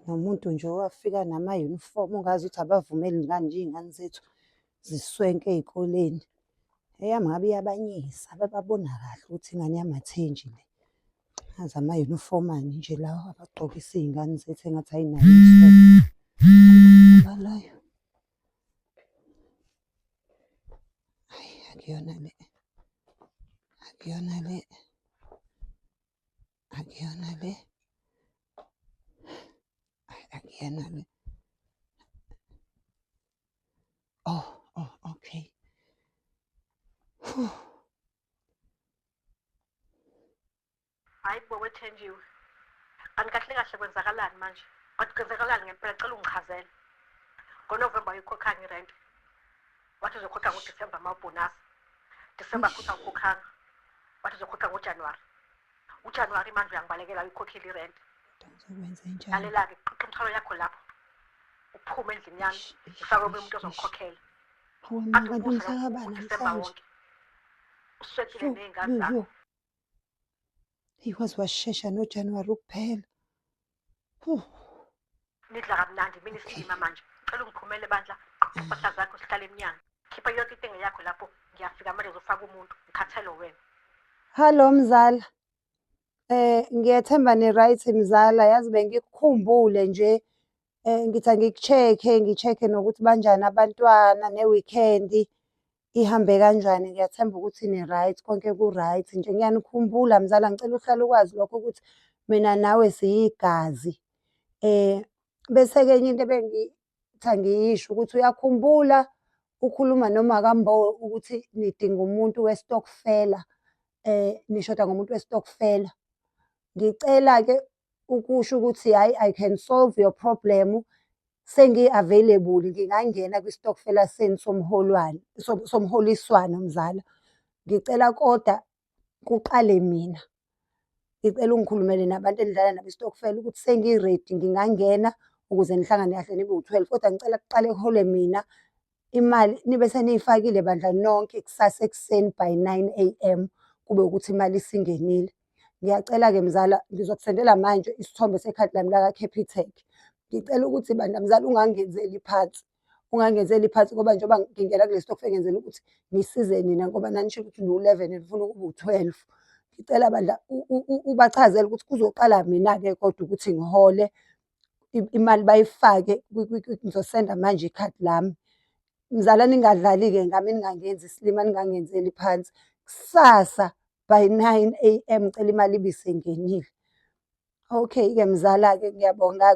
Nomuntu nje owafika nama-uniform ongazi ukuthi abavumeli ngani nje iy'ngane zethu ziswenke ey'koleni. Eyami ngabe iyabanyisa bababona kahle ukuthi ingane yamathenji le. Ngazi ama-uniform ani nje lawa abagqokisa iy'ngane zethu engathi ayinayo inhlobo. Ubalayo. Hhayi akuyona le, akuyona le, akuyona le, hhayi akuyona le. Oh, oh, okay. Whew. Hayi bo wethenjiwe. Kanti kahle kahle kwenzakalani manje? Kanti kwenzakalani ngempela cela ungichazele. NgoNovember ayikhokhanga irent. Wathi uzokhokha ngoDisemba mawubhonasi. Disemba futhi awukhokhanga. Wathi uzokhokha ngoJanuwari. UJanuwari manje uyangibalekela uyikhokhile irent. Ngizokwenza njani? Lalela-ke qoqa imithwalo yakho lapho. Uphume endlini yami. Eish, eish, Ngifake omunye eish, umuntu eish. ozongikhokhela. Hawu ma Kade kanti ubusa umhlaka bani uDisemba namhlanje? wonke. Uswekile Yo, ney'ngane yo, zakho. yo. Eyi waze washesha noJanuwari ukuphela. Huh. Nidla kamnandi mina Okay. isilima manje. Cela ungiphumele bandla. Qoqa impahla zakho sihlale emnyango. Khipha yonke into engeyakho lapho. Ngiyafika manje ngizofaka umuntu. Ngikhathele wena. Hallo mzala. Ngiyethemba ni-right mzala, yazi bengikukhumbule nje. Ngithi angikucheck-e, ngi-check-e nokuthi banjani abantwana ne-weekend ihambe kanjani. Ngiyathemba ukuthi ni-right, konke ku-right nje. Ngiyanikhumbula mzala, ngicela uhlale ukwazi lokho ukuthi mina nawe siyigazi. Bese-ke enye into ebengithi angiyisho ukuthi uyakhumbula ukhuluma noMakambo ukuthi nidinga umuntu westokfela, nishoda ngomuntu westokfela. Ngicela-ke ukusho ukuthi hhayi I can solve your problem, sengi-available ngingangena kwistokfela senu somholwane, somholiswano mzala. Ngicela kodwa kuqale mina. Ngicela ungikhulumele nabantu enidlala nabo istokfela ukuthi sengi-ready ngingangena ukuze nihlangane kahle nibe u-12 kodwa ngicela kuqale kuhole mina imali nibe seniyifakile bandla nonke kusasa ekuseni by 9 AM kube ukuthi imali isingenile. Ngiyacela-ke mzala, ngizokusendela manje isithombe sekhadi lami laka-Capitec. Ngicela ukuthi bandla mzala ungangenzeli phansi, ungangenzeli phansi ngoba njengoba ngingena kule stokfela ngenzela ukuthi ngisize nina ngoba nanisho ukuthi niwu-11 nifuna ukuba u-12. Ngicela bandla ubachazele ukuthi kuzoqala mina-ke kodwa ukuthi ngihole imali bayifake, ngizosenda manje ikhadi lami. Mzala ningadlali-ke ngami ningangenzi isilima ningangenzeli phansi. Kusasa by 9 AM ngicela imali ibe isingenile. Okay-ke mzala-ke ngiyabonga.